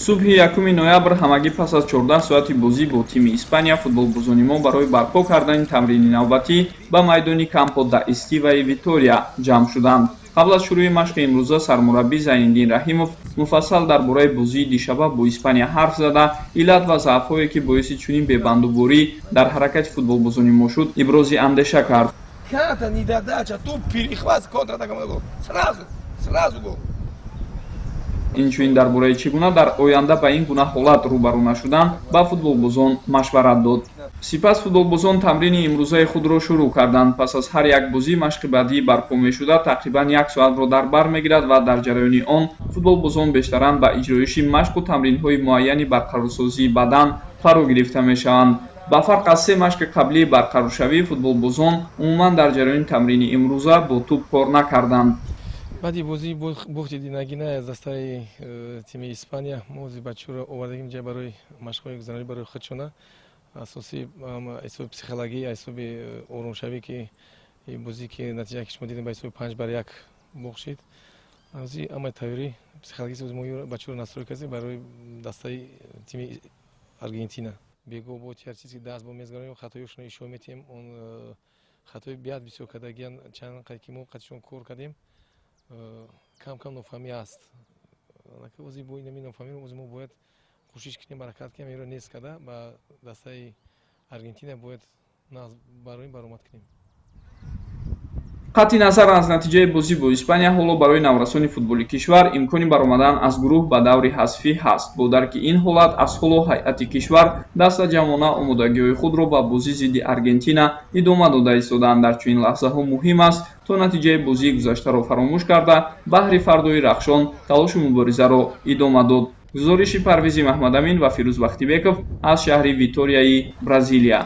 Субҳи 1 ноябр, ҳамагӣ пас аз 14 соати бозӣ бо тими Испания, футболбозони мо барои барпо кардани тамрини навбатӣ ба майдони Кампо да Эстиваи Витория ҷамъ шуданд. Қабл аз шурӯи машқи имрӯза сармураббӣ Зайниддин Раҳимов муфассал дар бораи бозии дишаба бо Испания ҳарф зада, иллат ва заъфҳое, ки боиси чунин бебандуборӣ дар ҳаракати футболбозони мо шуд, ибрози андеша кард. Какая-то недодача, тут перехват, контратака, гол. Сразу, сразу гол. Инчунин дар бораи чӣ гуна дар оянда ба ин гуна ҳолат рӯбарӯ нашудан ба футболбозон машварат дод. Сипас футболбозон тамрини имрӯзаи худро шурӯъ карданд. Пас аз ҳар як бозӣ машқи баъдии барпо мешуда тақрибан як соатро дар бар мегирад ва дар ҷараёни он футболбозон бештаран ба иҷроиши машқу тамринҳои муайяни барқарорсозии бадан фаро гирифта мешаванд. Ба фарқ аз се машқи қаблии барқароршавӣ, футболбозон умуман дар ҷараёни тамрини имрӯза бо тӯб кор накарданд. Баъди бозии бохти динагина аз дастаи тими Испания мо ози бачаҳоро овардагим ҷа барои машқҳои гузаронӣ барои худшона, асосӣ ҳисоби психологӣ, ҳисоби оромшавӣ, ки бозӣ, ки натиҷа, ки шумо дидем, ба ҳисоби 5 бар 1 бохт шид. Ози ҳамаи тайёрӣ психологӣ мо бачаҳоро настрой кардем барои дастаи тими Аргентина. Бего бо ҳар чиз ки даст бо мезгаронем, хатоёшонро ишора метиҳем. Он хатои биад бисёр кардагиян, чанд қадр ки мо қатишон кор кардем, кам кам нофаҳмӣ ҳаст. Ози бо инами нофаҳмӣ ози мо бояд кӯшиш кунем, ҳаракат кунем, инро нест карда, ба дастаи Аргентина бояд барои баромад кунем. Қатъи назар аз натиҷаи бозӣ бо Испания, ҳоло барои наврасони футболи кишвар имкони баромадан аз гурӯҳ ба даври ҳазфӣ ҳаст. Бо дарки ин ҳолат, аз ҳоло ҳайати кишвар дастаҷамъона омодагиҳои худро ба бозӣ зидди Аргентина идома дода истодаанд. Дар чунин лаҳзаҳо муҳим аст, то натиҷаи бозии гузаштаро фаромӯш карда, баҳри фардои рахшон талошу муборизаро идома дод. Гузориши Парвизи Маҳмадамин ва Фирӯз Бахтибеков аз шаҳри Виторияи Бразилия.